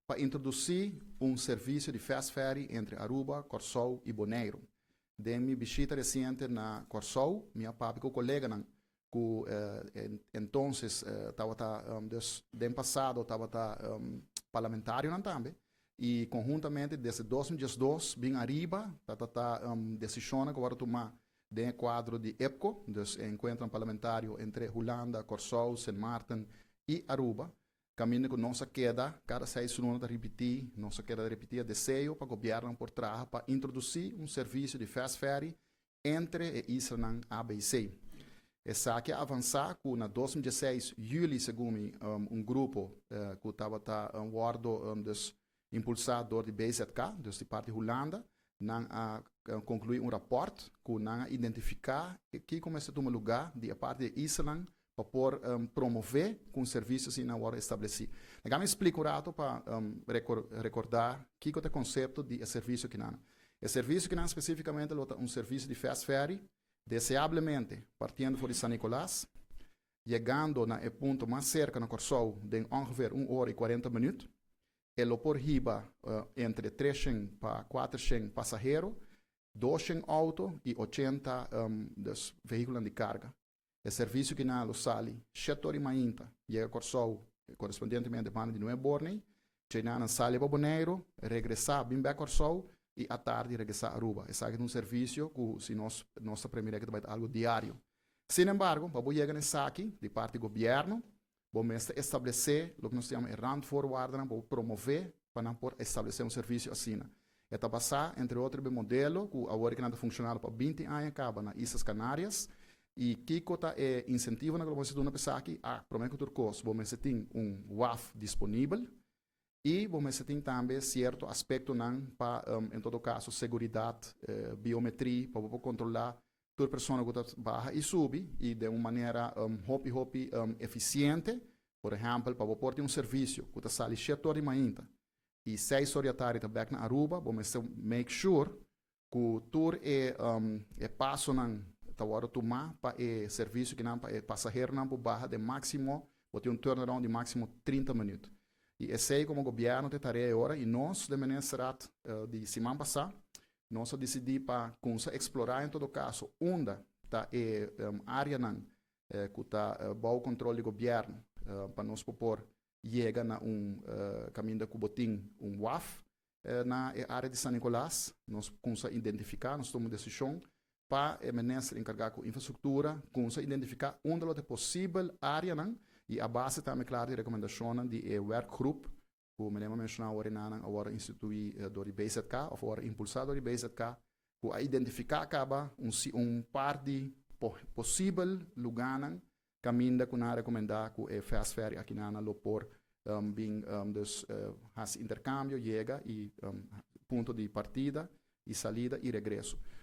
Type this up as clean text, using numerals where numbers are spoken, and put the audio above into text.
pa introdusí un servisio di fast ferry entre Aruba, Kòrsou i Boneiru. Den mi bishita resiente na Kòrsou, mi a papia ku koleganan ku entonces tabata, dus den pasado tabata parlamentarionan tambe, i konhuntamente desde 2012 bin ariba ta desishon ku a tuma den kuadro di EPCO, dus enkuentro parlamentario entre Hulanda, Kòrsou, Sint Maarten i Aruba. Kaminda ku nos a keda, kada 6 luna ta ripití, nos a keda ripití deseo pa gobièrnu por traha pa introdusí un servisio di fast ferry entre e islanan ABC. Esaki a avansá ku na 2016, yüli, segun mi, un grupo ku tabata wòrdu dus impulsá dor di BZK, dus di parti Hulanda, nan a konkluí un rapòrt ku nan a identifiká ku kuminsá tuma lugá di parti di islanan pa por promové ku un servisio asina awor establesí. Laga mi splika un ratu pa rekordá kiko ta e konsepto di servisio akinan. E servisio akinan spesífikamente ta un servisio di fast ferry, deseablemente partiendo for di San Nicolas, yegando na e punto mas serka na Kòrsou den ongeveer 1 ora i 40 minüt. E lo por hiba entre 300 pa 400 pasahero, 200 outo i 80 dus vehíkulo di karga. E servisio akinan lo sali 7 or di mainta, yega Kòrsou korespondientemente banda di 9 or, djeinan sali pa Boneiru, regresá bin bèk Kòrsou i atardi regresá Aruba. Esaki ta un servisio ku si nos premira ku ta algu diario. Sin embargo, pa yega na esaki, di parti gobièrnu, bo mester establesé loke nos ta yama randvoorwaarden, pa promové pa nan por establesé un servisio asina. E ta basá, entre otro, e modelo ku awor ku ta funshonando pa 20 aña kaba na Islas Canarias, i kiko ta e insentivo na ku bo mester aki, a promé ku tur kos, bo mester tin un waf disponibel i bo mester tin tambe sierto aspektonan pa, en todo kaso, seguridat, biometria, pa kontrolá tur persona ku ta baha i subi i di un manera hopi hopi efisiente. Por ehèmpel, pa por tin un servisio ku ta sali 7 or di mainta i 6 or di atardi ta bèk na Aruba, bo mester make sure ku tur e pasonan ta wòrdu tumá pa e servisio akinan, pa e pasaheronan por baha di máksimo, bo tin un turnaround di máksimo 30 minüt. I esei komo gobièrnu ta tarea ora i nos di ministerraad di siman pasá nos a disidí pa kuminsá eksplorá en todo kaso unda ta e áreanan ku ta bou kontrol di gobièrnu pa nos por yega na un kaminda ku bo tin un waf na área di San Nicolas. Nos kuminsá identifiká, nos tuma desishon pa e minister enkargá ku infrastruktura kuminsá identifiká unda ta posibel áreanan i a base tambe, klaro, di rekomendashon di e werkgroep ku mi a menshoná awor, instituí dor di BZK òf awor impulsá dor di BZK, ku a identifiká kaba un par di posibel lugánan kaminda ku nan a rekomendá ku e fast ferry akinan lo por bin dus hasi interkambio, yega i punto di partida i salida i regreso.